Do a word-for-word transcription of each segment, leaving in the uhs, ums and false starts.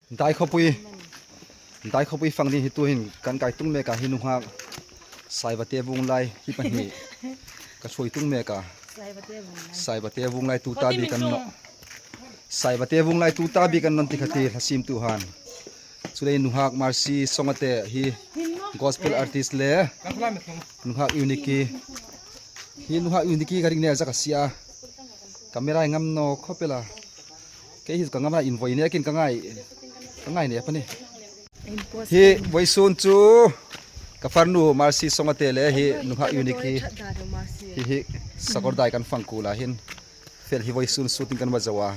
Daikhawpui, Daikhawpui fang ding hi tuhin kan kai tung mek a, hi nunghak Saivate vung lai hi pahni ka ṭhuoi tung mek a. Saivate vung lai tuta bik an naw. Saivate vung lai tuta bik an naw ti kha ti hla siemtu han. Chuleiin nunghak Mercy Songate hi gospel artist le nunghak Uniki. Hi nunghak Uniki ka ring ne zak a sia. Camera ngam naw khawp el a. Kei hi ka ngam a, invoi nekin ka ngai, ka ngai ne pani. Hi voisun chu ka farnu Mercy Songate le hi nunghak Uniki hi, hi Sakawrdai kan fang kul a hin. Fel hi voisun shooting kan va zo a.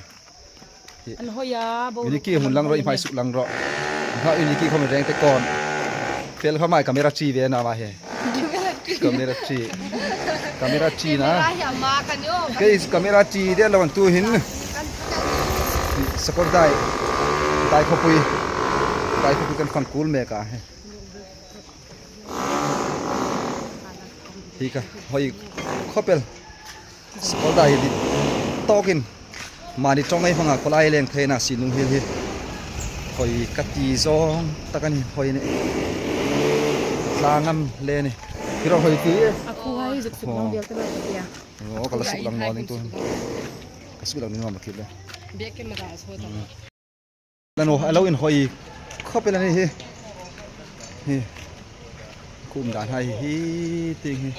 Hi. An hoi a, bo Uniki hun lang ro, i hmai suk lang ro. Nunghak Uniki khom reng te kon. Fel kha mai camera chi ve na ma he. Camera chi. Camera chi na. Camera hi ama ka ni o. Kei camera chi de lo an tuhin. Sakawrdai. Daikhawpui. Daikhawpui kan fang kul mek a he. Hi kha hoi khawp el. Sakawrdai hi tawkin. Mani ṭawng ei hmanga khawlai leng theina si lung hil hi. Hoi ka ti zawng tak a ni, hoi ni. Tla ngam le ni. Hi ro hoi ti. A khu hai zuk suk lang vial ta lo ka tia. Aw, ka la suk lang naw ding tu. Ka suk lang ding naw ma kit le. Bek ke ma ka so ta. Lano, a lo inhoi khawp el a ni hi. Hi. Kum dan hai hi, ting hi.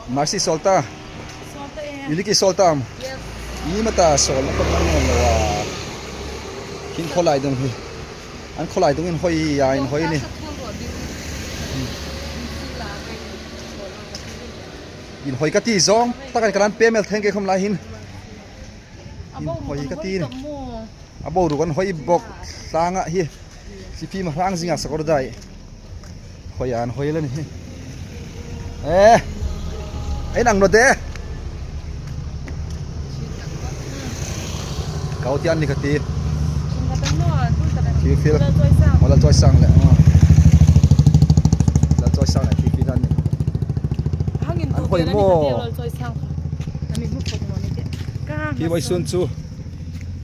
Mercy, sawl ta. Sawl ta e. Uniki, sawl ta am? Yes. I ma ta sawl, a khawp ngai naw a. Hin khawlai dung hi. An khawlai dungin hoi a, inhoi ni. Inhoi ka ti zawng tak a ni, ka lan pe mel thei kei khawm lai hin. Inhoi ka ti ni. A boruok an hoi bawk tlanga hi. Thliphim a hrang zinga Sakawrdai. Hoi an hoi la ni. Eh. Ei nang naw de. Kau tian ni ka ti. Thil fil. Lalchawisang le. Lalchawisang le thil fil an ni. An hoi maw. Hi voisun chu.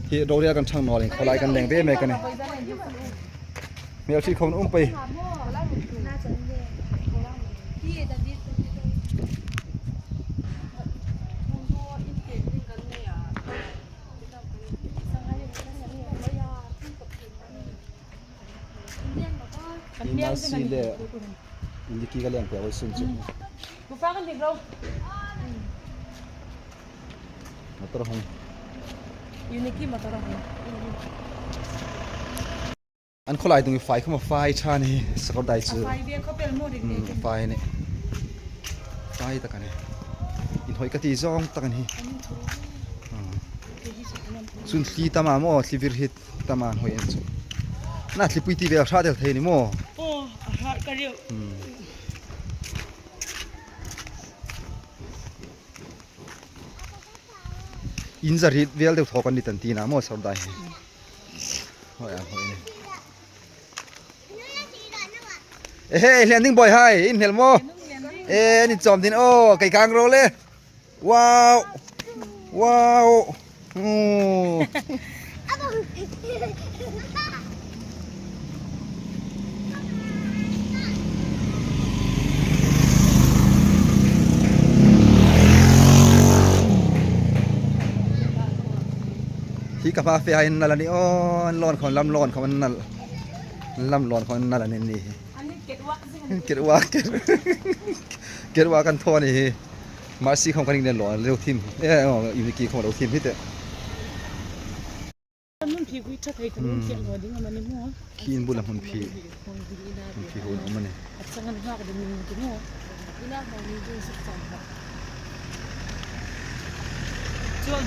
Hi roriel kan ṭhang naw leng, khawlai kan leng ve mek a ni. Hmel ṭhi khawm um pei. Hi Mercy le Uniki ka leng pei voisun chu. Motor hung. Uniki motor hung. An khawlai dung fai khawm a fai ṭha ni, Sakawrdai chu. A fai ve khawp el maw ri. Hmm, fai ni. Fai tak a ni. Inhoi ka ti zawng tak a ni. Hmm. Chun thli tam a maw, thli vir hi tam a hoi an chu. Na thlipui ti ve a hrat el thei ni maw. Aw, a hrat ka ring. Hmm. Inza rit vel deu thaw kan ni tan tina maw, Sakawrdai hi. Hoi a, hoi ni. Ehe, hlian ding boi hai, in hel maw. E, ni chawm ding, aw, kei kang ro le. Wow. Wow. Hmm. Hi ka hma fe hai nal a ni aw, lawn khawm, lam lawn khawm nal. Lam lawn khawm nal a ni ni. Ket wa, ket. Ket wa kan thaw a ni hi. Mercy khawm kan ring le lawn lo thim. E, aw, Uniki khawm lo thim hi te. Hmun phi hui ṭha thei ta, hmm, hmun phi lo ding a ni maw. Khi in bula hmun phi. Hmun phi ina hmun phi hun a ni. A chang an nghak ding ni ti maw. Ina hmun ni ding suk chang ta. Chuan.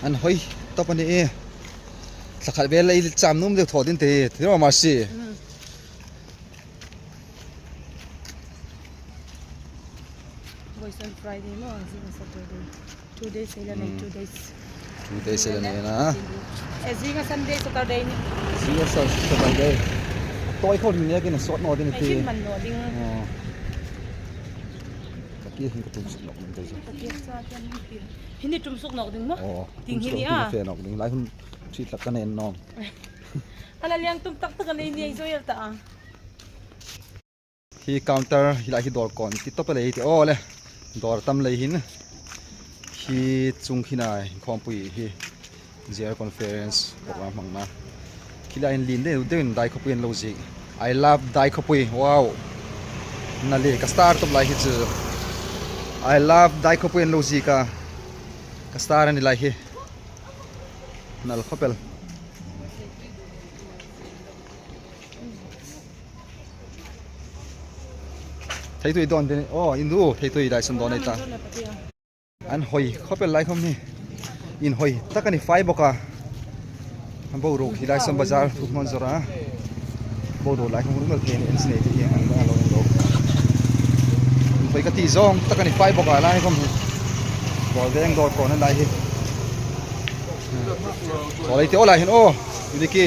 An hoi tawp a ni e. Thla khat vel ei cham nuom deu thaw ding te. Ti ro Mercy. Hmm. Voisun Friday maw, zing Saturday. Two days ei la nei, hmm, two days. Tuesday, Saturday na. Eh, zinga Sunday, Saturday ni. Zinga Sa-, Saturday. Tawi khawm ni kin sawt naw ding ti. Kin man naw ding. Oh. Ka ti hin ka tum suk nawk ding te. Ka ti sa kan hin ti. Hin ni tum suk nawk ding maw? Oh. Ting tum hin suk ni nawk a. Fe nawk ding. Lai hun chi tlak ka nen nawm. Ala liang tum tak tak a nei ni zo yel ta a. Hi counter hi lai hi dawr kawn ti tawp a lei ti aw le. Dawr tam lei hin. Hi chung hin a inkhawmpui hi. Zia conference program hmangna. Khi lai hin lien deu deu in Daikhawpui an lo ziek. I love Daikhawpui. Wow. Na le ka star tawp lai hi chu. I love Daikhawpui an lo ziek a. Ka star a ni lai hi. Nal khawp el. Theitui dawn ding. Oh, indu, theitui dai san dawn ei ta. An hoi khawp el lai khawm hi. Inhoi tak a ni fai bawk a. Boruok hi lai san bazar thu hmang zawra. Boruok lai khawm rumal thei ni en si nei ti hi an lo lo. Inhoi ka ti zawng tak a ni fai bawk a lai khawm hi. Bawr veng dawr kawn a lai hi. Bawr ei ti aw lai hin aw. Ini ki.